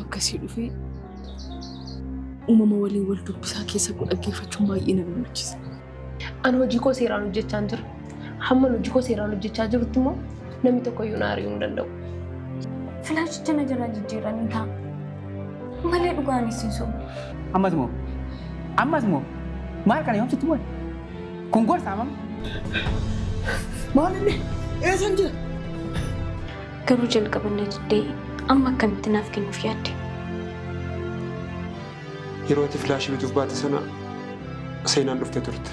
Akkasii dhufee uumama waliin wal dubbisaa keessa koo dhaggeeffachuun baay'ee na gammachiisa. Ani hojii koo seeraan hojjechaan jira. Hamman hojii koo seeraan hojjechaa jirutti immoo namni tokko iyyuu na ari'uu hin danda'u. Filaashicha na jalaa jijjiiranii ta'a. Malee dhugaanis hin sobu. Ammas moo? Ammas moo? Maal kana yoom sitti bu'an? Kun gorsa amam? Maal inni? Eessan jira? Garuu jalqaba na diddee amma akkamitti naaf kennuuf yaadde? Yeroo ati filaashii bituuf baate sana seenaan dhuftee turte.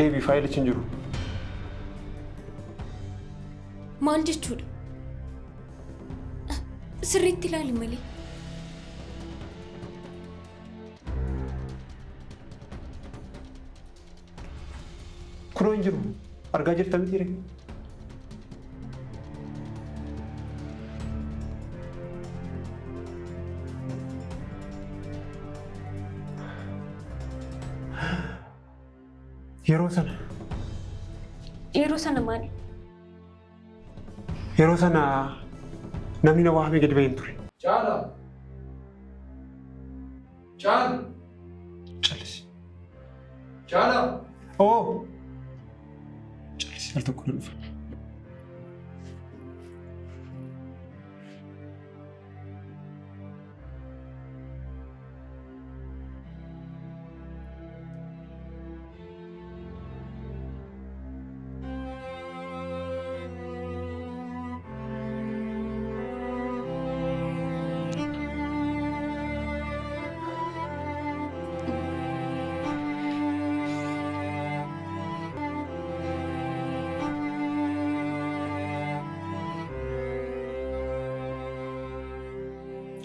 Deebii faayilichi hin jiru. Maal jechuudha? Sirriitti ilaali malee. Kunoo hin jiru. Argaa jirta miti ree? Yeroo sana Yeroo sana maali? Yeroo sana namni na waamee gadi baheen ture. Caala! Caala! Callisi. Caala! Oo! Callisi al tokko na dhufa.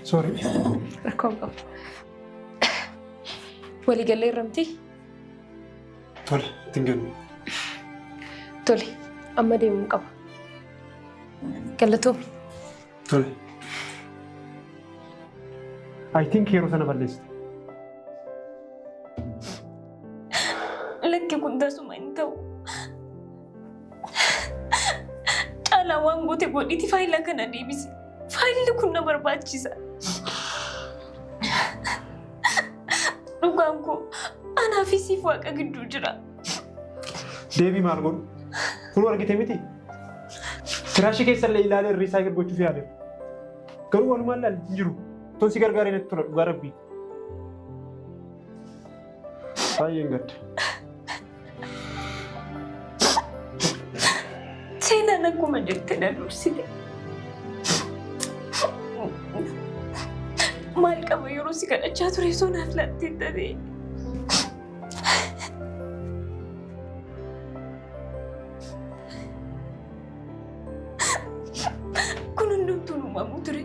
Sorry. Rakkoo hin qabu. Waliigallee irramti? Tole, ittiin kennu. Tole, amma deemuu qaba. Galatoomi. Tole. I think yeroo sana balleessite. Lakki kun tasuma hin ta'u. Caalaa waan goote godhiti faayila kana deebisi. Faayilli kun na barbaachisa. Dhugaan koo anaa fi siif waaqa gidduu jira. Deebii maal godhu? Kunoo argite miti? Firaashii keessa illee ilaalee riisaayikil gochuuf yaaleera. Garuu walumaan ilaalle hin jiru. Ton si gargaaree natti tola dhugaa rabbii. Baay'een gadda. Seenaan akkuma jette na dursite. Maal qaba yeroo si kadhachaa ture osoo naaf laattee ta'e. Kun hundumtuu hin uumamu ture.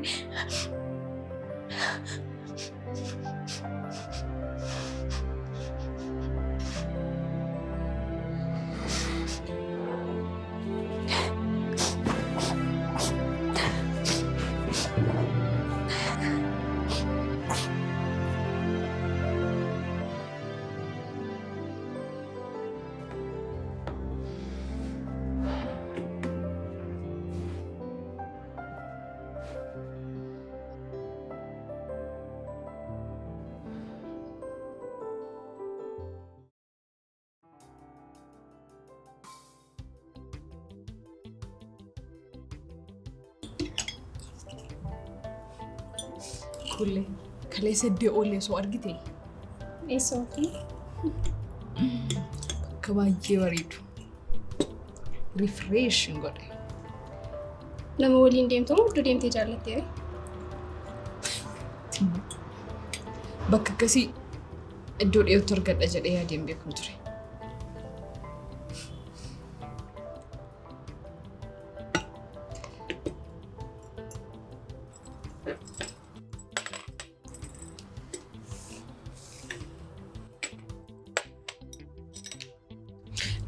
Kulle kaleessa iddoo oollee osoo argite. Eessa ooltee? Bakka baay'ee bareedu. Refresh hin godhe. Nama waliin deemtu moo iddoo deemtee jaallattee? Bakka akkasii Iddoo dhiyootti argadha jedhee yaadeen beekun ture.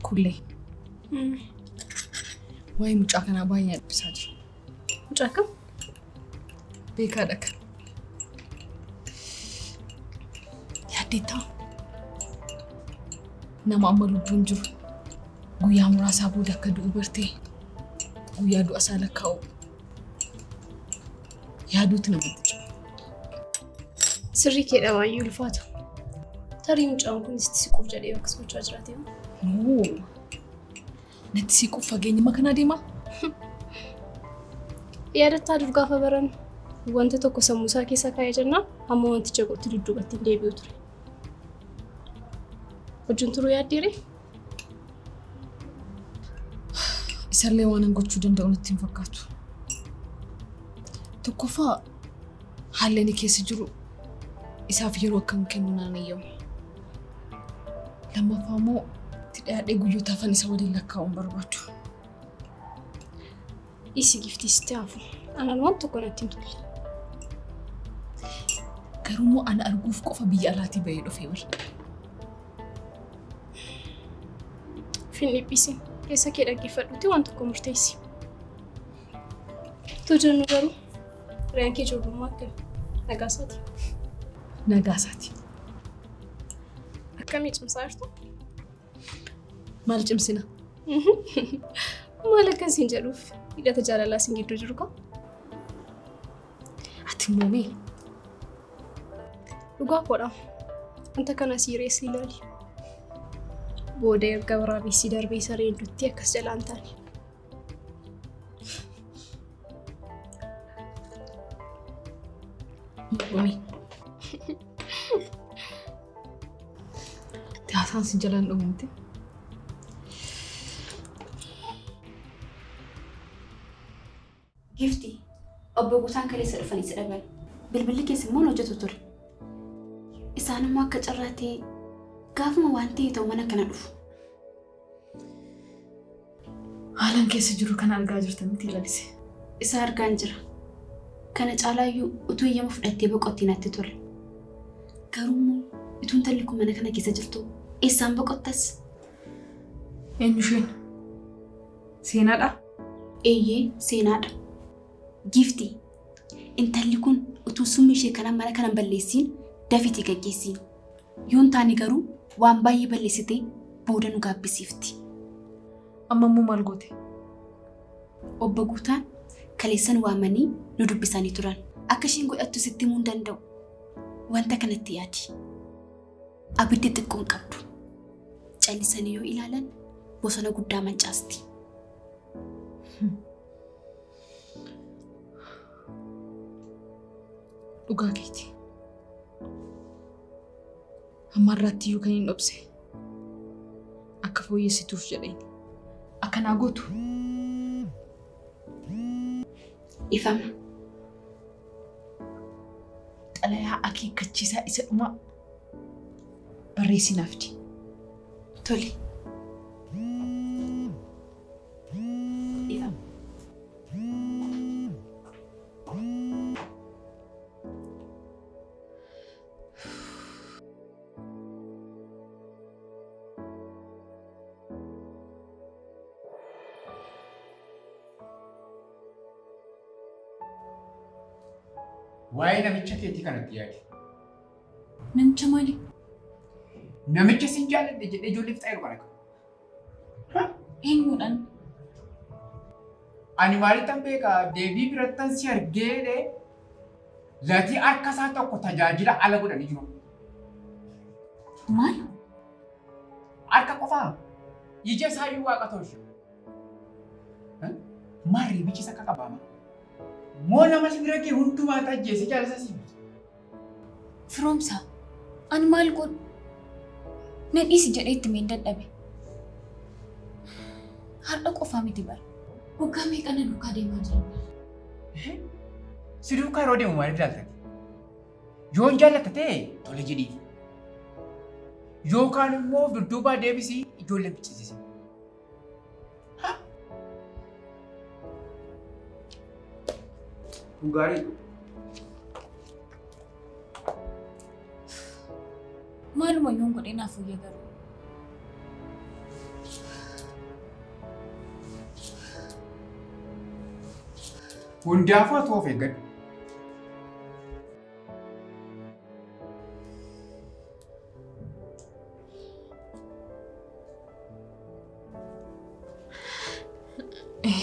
Kullee. Waa'ee mucaa kanaa baay'ee dhiphisaa jira. Mucaa kam? Beekaadha kan. Yaaddeettaa. Nama amma lubbuun jiru guyyaa muraasaa booda akka du'u bartee guyyaa du'a isaa lakkaa'u yaaduutu namatti cima. Sirrii keedha baay'ee ulfaata. Tarii mucaan kun sitti siquuf jedhee akkas gochaa jiraate hoo? Noo. Natti siquuf fageenyuma kanaa deemaa? Yaadattaa dur gaafa barannu wanta tokko sammuu isaa keessa kaa'ee jennaan hamma wanticha godhutti dudduubatti hin deebi'u ture. Wajjin turuu yaaddeeree? Isallee waanan gochuu danda'u natti hin fakkaatu. Tokkoffaa haalli inni keessa jiru isaaf yeroo akkan kennu naan eeyyamu. Lammaffaa immoo itti dhiyaadhee guyyoota hafan isa waliin lakkaa'uu hin barbaadu. Dhiisi giftii sitti hafu. Anaan waan tokko natti hin tolle. Garuu immoo ana arguuf qofa biyya alaatii bahee dhufee bar. Of hin dhiphisin. Keessa kee dhaggeeffadhuutii waan tokko murteessi. Utuu jennu garuu hiriyaan kee ijoollummaa akkami? Nagaa isaati? Nagaa isaati. Akkamii cimsaa jirtu? Maal cimsina? Maal akkan siin jedhuuf hidhata jaalalaa siin gidduu jiru koo? Ati immoo mee? Dhugaa koodha. Wanta kana siireessi ilaali. Booda erga waraabessi darbee sareen dutti akkas jalaan taane. Mormii. Haasaan si jalaan dhumu miti. Gifti, obbo Guutaan kaleessa dhufanii si dhaban. Bilbilli kees immoo hin hojjetu ture. Isaan immoo akka carraa ta'ee gaafuma waan ta'e ta'u mana kana dhufu. Haalan keessa jiru kana argaa jirta miti Lalise. Isa argaan jira. Kana caalaayyuu utuu eeyyama fudhattee boqottee natti tola. Garuu immoo utuu intalli kun mana kana keessa jirtu eessaan boqottas? Eenyu isheen? Seenaadhaa? Eeyyee seenaadha. Giiftii, intalli kun utuu summii ishee kanaan mana kana hin balleessiin dafiitii gaggeessiin. Yoo hin taane garuu waan baay'ee balleessitee booda nu gaabbisiifti. Amma immoo maal goote? Obbo Guutaan kaleessa nu waamanii nu dubbisanii turan. Akka isheen godhattu sitti himuu hin danda'u. Wanta kanatti yaadi. Abiddi xiqqoo hin qabdu. Callisanii yoo ilaalan bosona guddaa mancaasti. Dhugaa keeti. Hamma har'aatti iyyuu kan hin dhobse akka fooyyessituuf jedheen. Akka naa gootu. Ifama. Xalayaa akeekkachiisaa isa dhumaa barreessii naaf fidi. Tole. Ifama. Waa'ee namicha keetii kanatti yaadi. Namicha maali? Namicha sin jaalladhe jedhee ijoollee fixaa jiru kana. Eenyuudhaan? Ani maalittan beeka deebii birattan si argeedhe latii harka isaa tokko tajaajila ala godhanii jiru. Maal? Harka qofaa ija isaa iyyuu waaqa tolchu. Maal reebichi isa akka qabaama? Moo nama si bira ga'e hundumaa ajjeesee jaalala si Firoomsaa, ani maal godhu? Na dhiisi jedhee itti himeen dadhabe. Har'a qofaa miti bara. Waggaa meeqa na duukaa deemaa jira. Si duukaa yeroo deemu maaliif ilaaltati? Yoon jaallatta ta'e tole jedhiif. Yookaan immoo dudduubaa deebisii ijoollee fichisiisi. Kun gaariidha. Maaluma yoon godhe naaf wayya garuu. Hundaafuu ati of eeggadhu.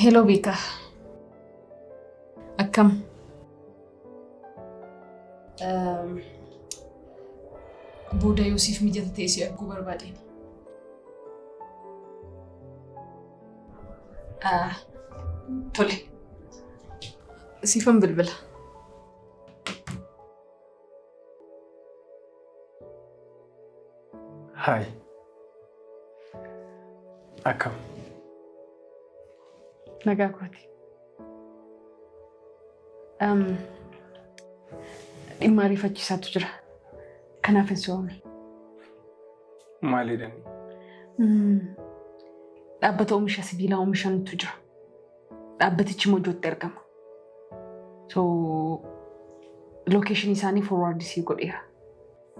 Hello Beekaa. Akkam? Booda yoo siif mijata ta'e si arguu barbaadeen. Tole. Siifan bilbila. Haay. Akkam? Nagaa kooti. Dhimma ariifachiisaatu jira. Kanaaf hin soomne. Maalidha? Dhaabbata oomisha sibiilaa oomishantu jira. Dhaabbatichi Mojootti argama. So location isaanii forward sii godheera.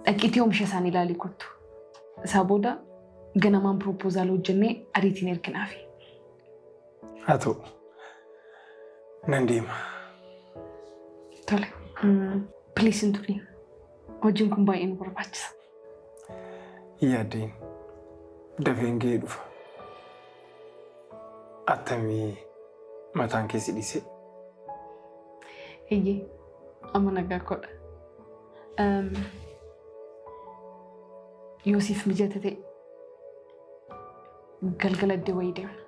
Dhaqiitii oomisha isaanii ilaalii kottu. Isaa booda ganamaan proposal hojjennee ariitiin erginaafi. Haa ta'u. Nan deema. Tole. Please hin turiin. Hojiin kun baay'ee nu barbaachisa. Yaaddeen dafeen ga'ee dhufa. Attamii mataan kee si dhiisee? Eeyyee, amma nagaa koodha. Yoo siif mijata ta'e galgala iddoo wayii deemna.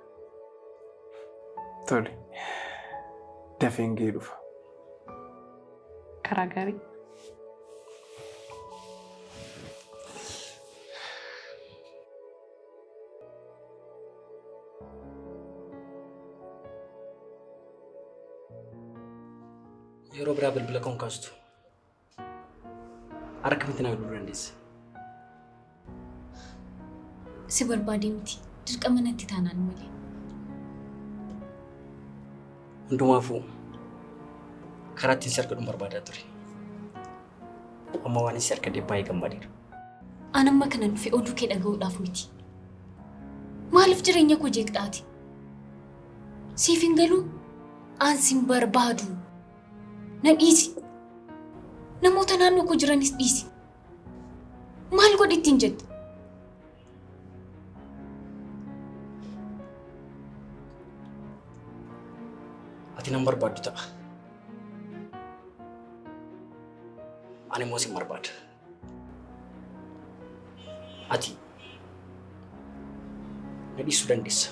Tole. Dafeen ga'ee dhufa. Karaa gaarii. Yeroo biraa bilbila koon kaastu. Harka miti na bilbiluu dandeessa. Si barbaadee miti. Dirqama natti taanaan malee. Hundumaafuu karaa ittiin si argadhuun barbaadaa ture. Amma waan si argadhe baay'ee gammadeera. An amma kanan dhufe oduu kee dhaga'uudhaaf miti. Maaliif jireenya koo jeeqxaati? Siif hin galuu? An sin barbaadu. Na dhiisi. Namoota naannoo koo jiranis dhiisi. Maal godhi ittiin jetta? Ati nan barbaaddu ta'a. Ani immoo sin barbaada. Ati na dhiisuu dandeessa.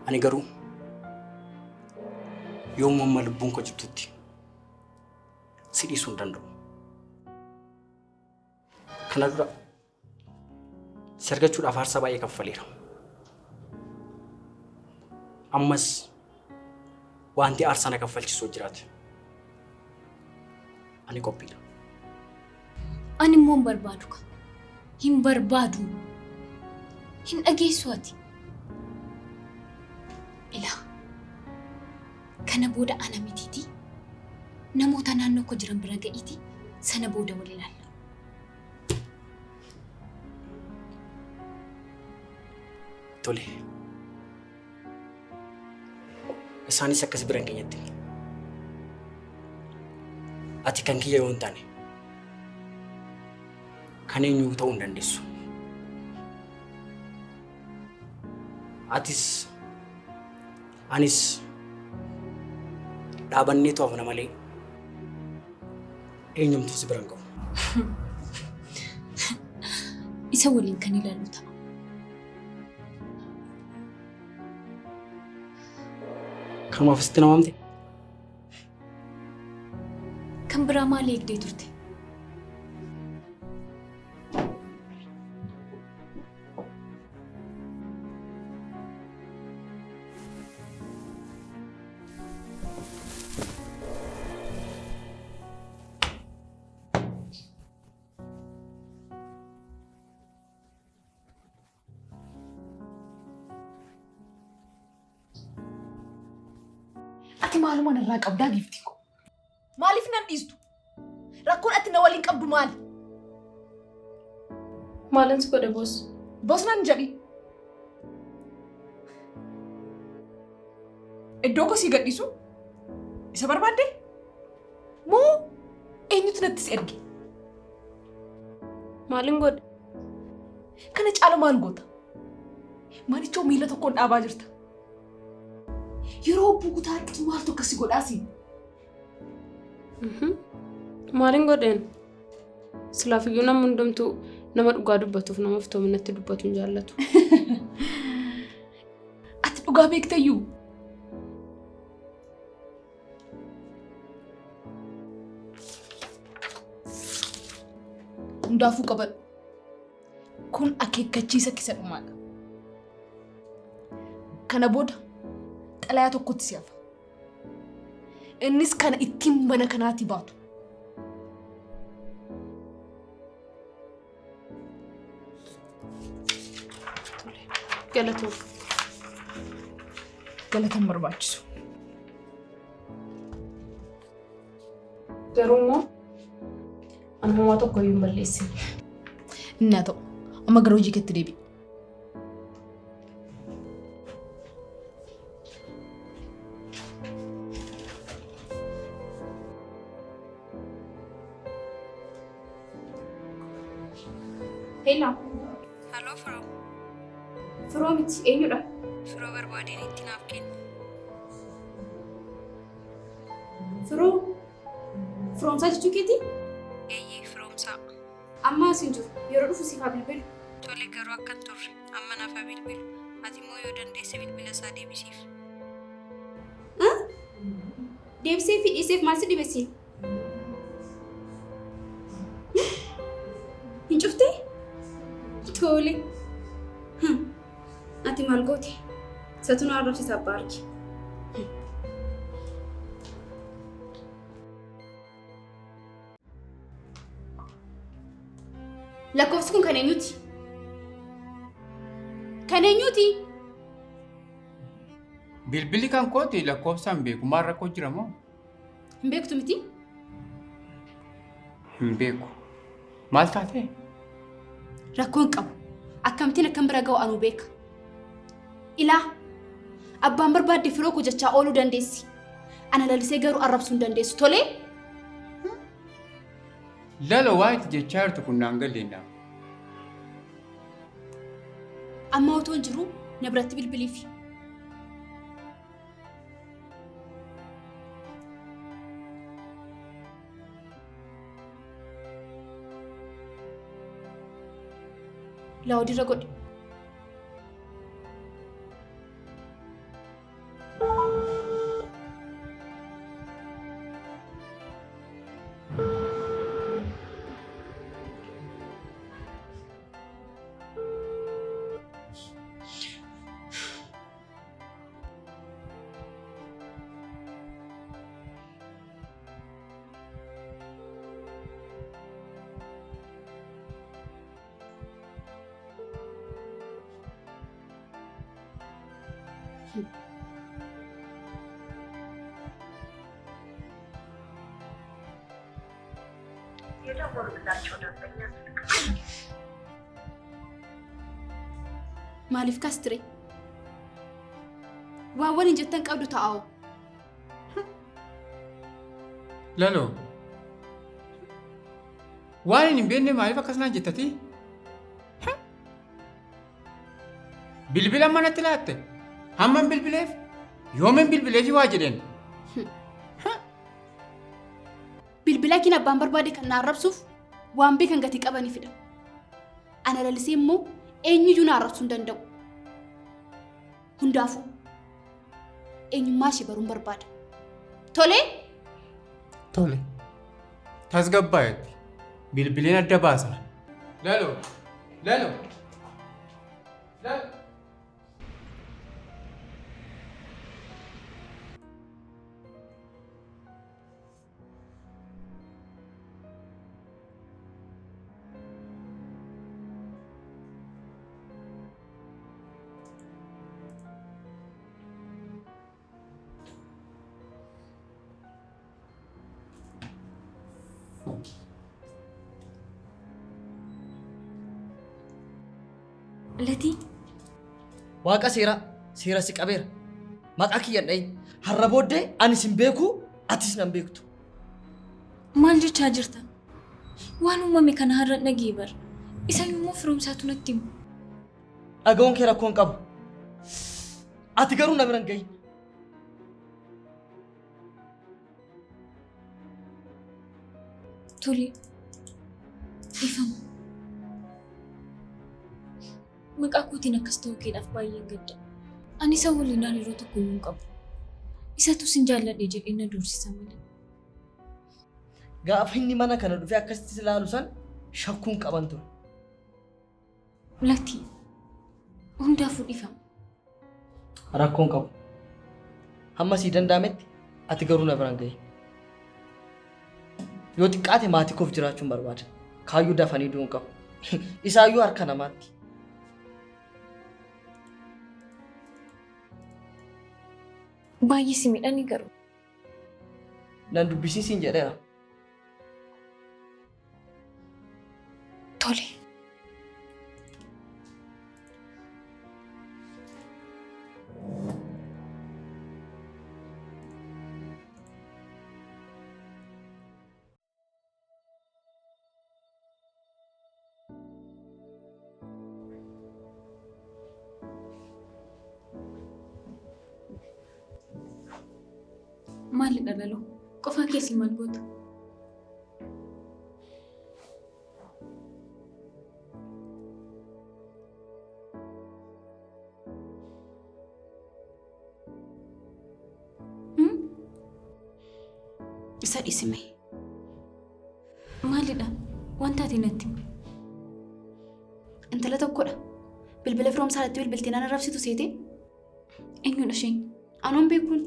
Ani garuu yoomuu amma lubbuun koo jirtutti si dhiisuu hin danda'u. Kana dura si argachuudhaaf aarsaa baay'ee kaffaleera. Ammas wanti aarsaa na kaffalchiisu yoo jiraate ani qophiidha. Ani immoo hin barbaadu ka. Hin barbaadu. Hin dhageessu ati. Ilaa. Kana booda ana mitiitii namoota naannoo koo jiran bira ga'iitii sana booda wal ilaalla. Tole. Isaanis akkas bira hin geenyetti. Ati kan kiyya yoo hin taane kan eenyu ta'uu hin dandeessu. Atis anis dhaabannee to'amna malee eenyumtuu si bira hin ga'u. Isa waliin kan ilaallu ta'a. Kanumaaf sitti na waamte? Kan biraa maal eegdee turte? Ati maaluma narraa qabdaa giiftii koo? Maaliif nan dhiistu? Rakkoon ati na waliin qabdu maali? Maalan si godhe boos? Boos nan jedhi. Iddoo koo sii gadhiisu? Isa barbaadde? Moo eenyutu natti si erge? Maalin godhe? Kana caalu maal goota? Manichoo miila tokkoon dhaabaa jirta. Yeroo buutaa argitu maaltu akkasi godhaasi? Maalin godheen? Silaafiyyuu namni hundumtuu nama dhugaa dubbatuuf nama iftoominatti dubbatu hin jaallatu. Ati dhugaa beektayyuu? Hundaafuu qabadhu. Kun akeekkachiisa kisa dhumaadha. Kana booda xalayaa tokkotti si hafa. Innis kana ittiin mana kanaatii baatu. Galatoom. Galatan barbaachisu. Garuu immoo ani homaa tokko iyyuu hin balleessine. Inni haa ta'u. Amma gara hojii keetti deebi'i. Hello. Haloo Firoo. Firoo miti eenyudha? Firoo barbaadeen itti naaf kenni. Firoo? Firoomsaa jechuu keeti? Eeyyee firoomsaa. Amma as hin jiru. Yeroo dhufu siif haa bilbilu. Tole garuu akka hin turre. Amma naaf haa bilbilu. Ati immoo yoo dandeesse bilbila isaa deebisiif. Deebisee fi dhiiseef maal si dhibe siin? Hin cuftee? Tole. Ati maal goote? Isatu na arrabsiisa abbaa arge. Lakkoofsi kun kan eenyuti? Kan eenyuti? Bilbilli kan kooti lakkoofsaan beeku maal rakkoo jira moo? Hin beektu miti? Hin beeku. Maal taate? Rakkoo hin qabu. Akkamittiin akkan bira ga'u anuu beeka. Ilaa abbaan barbaadde firoo koo jechaa ooluu dandeessi. Ana lalisee garuu arrabsuu hin dandeessu. Tolee? Lalo waa itti jechaa jirtu kun naan galle naaf. Amma otoo hin jiruu na biratti bilbiliifi. Laawudirra godhi. Maaliif kaastire? Waan waliin jettan qabdu ta'aoo. Laloo. Waan hin beekne maaliif akkas naan jettati? Bilbila manatti laatte. Hamman bilbileef yoomin bilbileefi waa jedheen. Bilbila kiin abbaan barbaade kan na arrabsuuf waan beekan gatii qabaniifidha. Ana lalisee immoo eenyuyyuu na arrabsuu hin danda'u. Hundaafuu eenyummaa ishee baruun barbaada. Tolee? Tole. Tasgabbaa'etti. Bilbileen adda baasa. Laloo. Laloo. Laloo. Latii. Waaqa seeraa seera si qabeera. Maqaa kiyyan dhayin. Har'a booddee ani sin beeku atis nan beektu. Maal jechaa jirta? Waan uumame kana har'a dhagee bar. Isa immoo firoomsaatu natti himu. Dhaga'uun kee rakkoo hin qabu. Ati garuu na bira hin gahin. Tole. Dhiifama. Maqaa kootiin akkas ta'uu keedhaaf baay'een gadda. Ani isa waliin hariiroo tokko iyyuu hin qabu. Isatu sin jaalladhe jedhee na doorsisa malee. Gaafa inni mana kana dhufee akkasitti si ilaalu san shakkuun qaban ture. Latii. Hundaafuu dhiifama. Rakkoo hin qabu. Hamma sii danda'ametti ati garuu na biraan gahi. Yoo xiqqaate maatii koof jiraachuun barbaada. Kaayyuu dafanii du'uu hin qabu. Isaayyuu harka namaatti. Baay'ee si miidhanii garuu. Nan dubbisiin siin jedheera. Tole. Maalidha Laloo? Qofaa keessi maal goota? Isa dhiisime. Maalidha? Wanta ati natti himi. Intala tokkodha. Bilbila firoomsaa irratti bilbiltee naan arrabsitu seete. Eenyudha isheen? Anoon beekuun.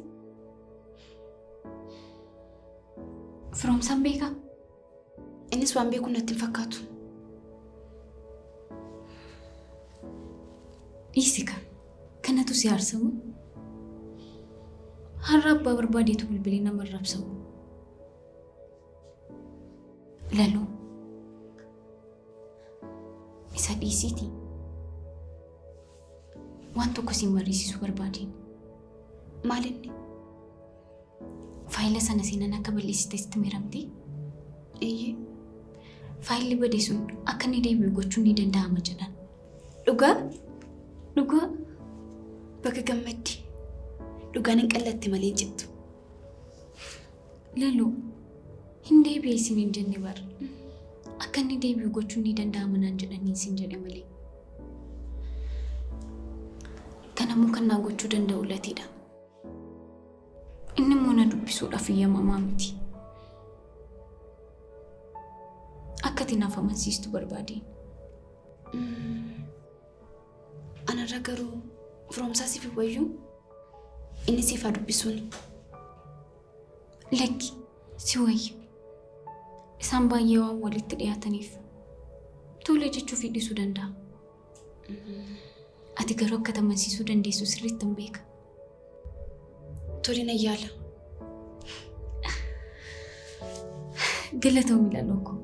Firoomsaan beekaa? Innis waan beekuun natti hin fakkaatu. Dhiisi ka. Kanatu si aarsamu? Har'a abbaa barbaadeetu bilbilee nama arrabsamu. Laloo. Isa dhiisiitii. Waan tokko si mariisisuu barbaadeen. Maal inni? Faayila sana seenan akka balleessite sitti miiramtee? Eeyyee. Faayilli bade sun akka inni deebi'u gochuun ni danda'ama jedhan. Dhugaa? Dhugaa. Baga gammaddi. Dhugaan hin qallatte malee hin cittu. Laloo. Hin deebi'e isin hin jenne bar. Akka inni deebi'u gochuun ni danda'ama naan jedhanii isin jedhe malee. Kanammoo kan naa gochuu danda'u latiidha. Inni immoo na dubbisuudhaaf eeyyamamaa miti. Akka ati naaf amansiistu barbaadeen. Anarra garuu firoomsaa siif hin wayyuu? Inni siif haa dubbisuuni. Lakki si wayya. Isaan baay'ee waan walitti dhiyaataniif tole jechuuf dhiisuu danda'a. Ati garuu akka amansiisuu dandeessu sirriitti hin beeka. Tole nan yaala. Galatoomi Laloo koo.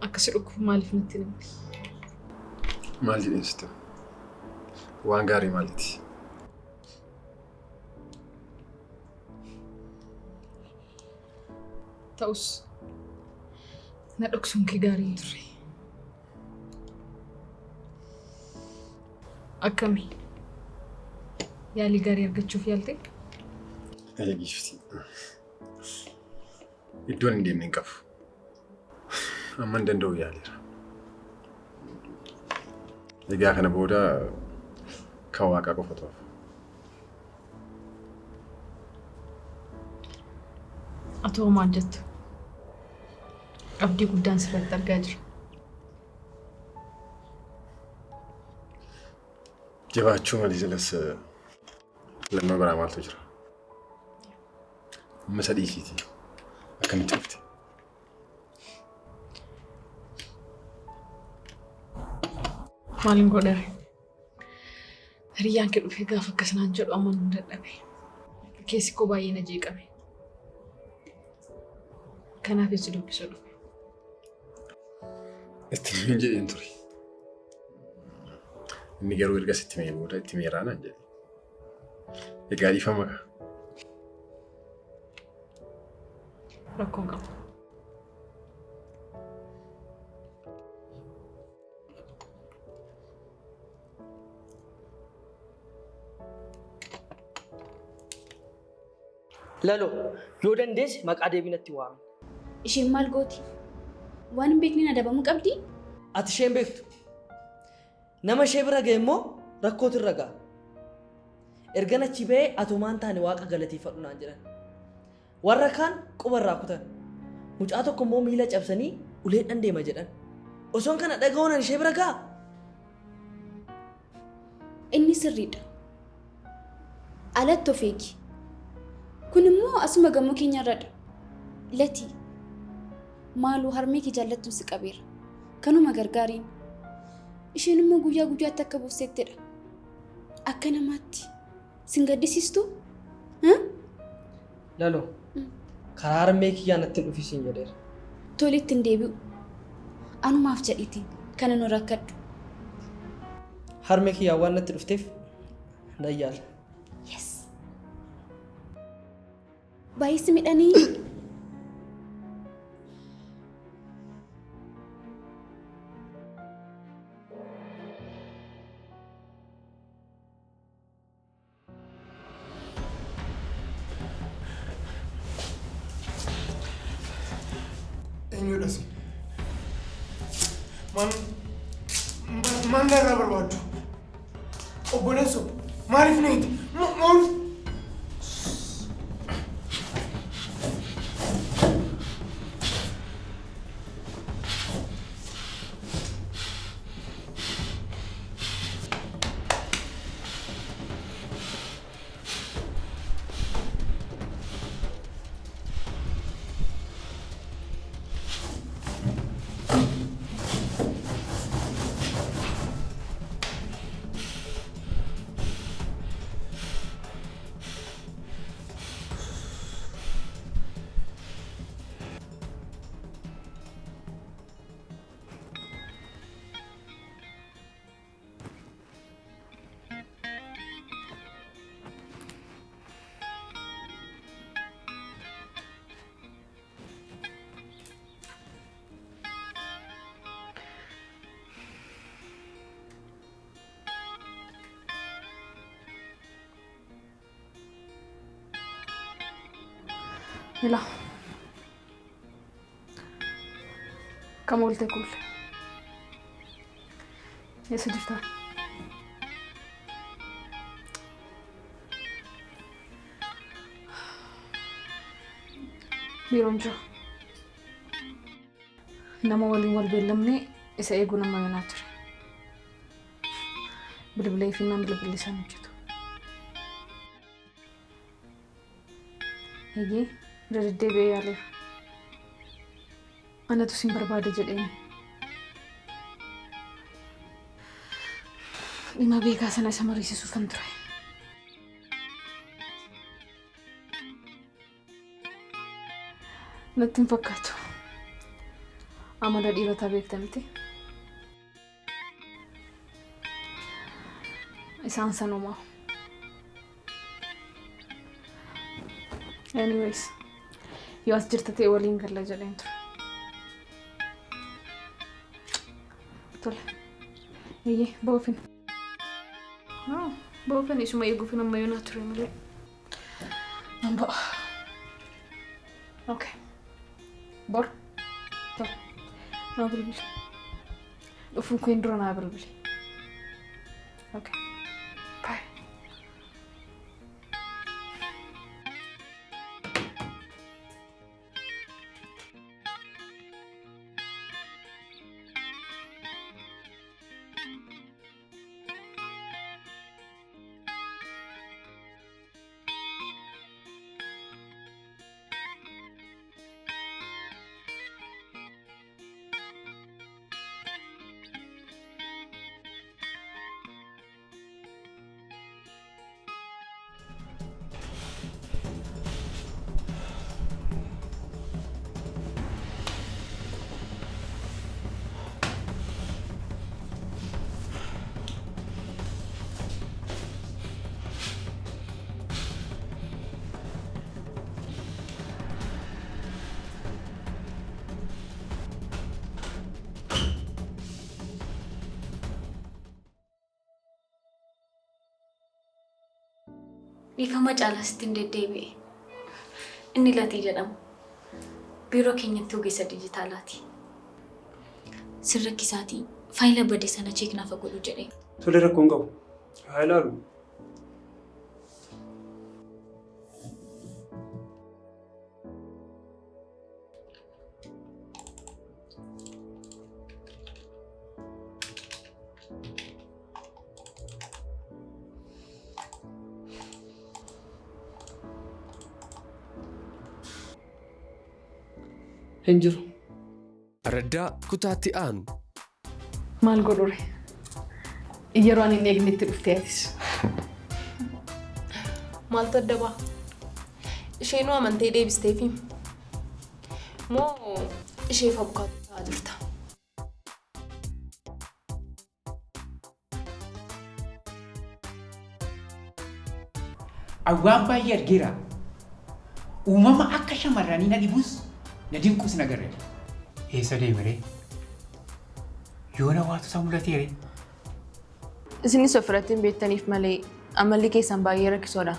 Akka si dhukkubu maaliif natti hin himne? Maal jedheen sitti hima? Waan gaarii maaliiti? Ta'us na dhoksuun kee gaarii hin turre. Akkami? Yaalii gaarii argachuuf yaalte? Ee giiftii. Iddoon hin deemne hin qabu. Amma hin danda'u yaaleera. Egaa kana booda kan waaqaa qofatu hafa. Atoo maal jettu? Abdii guddaan sirratti argaa jira. Jabaachuu malee jalas filannoo biraa maaltu jira? Amma isa dhiisiitii. Akkamitti dhufte? Maaliin godhere? Hiriyyaan kee dhufee gaafa akkas naan jedhu amanuu dadhabe. Keessi koo baay'ee na jeeqame. Kanaaf si dubbisuu dhufe. Itti himin jedheen ture. Inni garuu erga sitti himee booda itti himeeraa naan jedhe. Egaa dhiifama kaa. Rakkoon qabu. Laloo, yoo dandeesse maqaa deebii natti waami. Isheen maal gooti? Waan hin beekneen adabamuu qabdii? Ati ishee hin beektu. Nama ishee bira ga'e immoo rakkootu irra ga'a. Ergan achii ba'ee ati homaa hin taane Waaqa galateeffadhu naan jedhan. Warra kaan quba irraa kutan. Mucaa tokko immoo miila cabsanii uleedhan deema jedhan. Osoon kana dhaga'uun ani ishee bira ga'aa? Inni sirriidha. Alatti of eegi. Kun immoo asuma gamoo keenyarradha. Latii, maaloo harmee kee jaallattuun si qabeera. Kanuma gargaariin. Isheen immoo guyyaa guyyaatti akka boossettidha. Akka namaatti sin gaddisiistuu? Laloo, karaa harmee kiyyaa natti hin dhufin siin jedheera. Tole itti hin deebi'u. Anumaaf jedhiitii kana nu rakkadhu. Harmee kiyyaan waan natti dhufteef nan yaala. Yes! Baay'ee si midhanii? Eenyudha isin? Maal maal narraa barbaaddu? Obboleessoo maaliif na hiite? Maaliif? Ilaa. Kam oolte kuule? Eessa jirta? Biiroon jira. Nama waliin wal beellamnee isa eeguu nama yoonaa ture. Bilbilee fi naan bilbilli isaan hojjetu. Eeyyee irra deddeebi'ee yaaleera. Anatu sin barbaada jedheeni. Dhimma beekaa sana isa mariisisuufan ture. Natti hin fakkaatu. Amala dhiirotaa beekta miti. Isaan sanumaa. Anyways, yoo as jirta ta'e waliin galla jedheen ture. Tole. Eeyyee, ba'uufin. Ba'uufin isuma eeguufin amma yoonaa ture malee. Nan ba'a. Okay. Bor. Tole. Naa bilbili. Dhufuun keen dura naa bilbili. Okay. Bye. Dhiifama caalaa sitti hin deddeebi'e. Inni Latii jedhama. Biiroo keenyatti ogeessa dijitaalaati. Sirra kisaatii faayila bade sana check naaf godhu jedhee. Tole rakkoo hin qabu. Haa ilaalu. Hin jiru. Araddaa kutaatti aanu. Maal godhure? Yeroo ani hin eegnetti dhuftee atis. Maaltu adda ba'a? Isheenuu amantee deebisteefi? Moo isheef abukaatoo ta'aa jirta? An waan baay'ee argeera. Uumama akka shamarranii na dhibus na dinqus hin agarre. Eessa deemeree? Yoona waatu isa mul'ateeree? Isinis ofirratti hin beektaniif malee amalli keessan baay'ee rakkisoodha.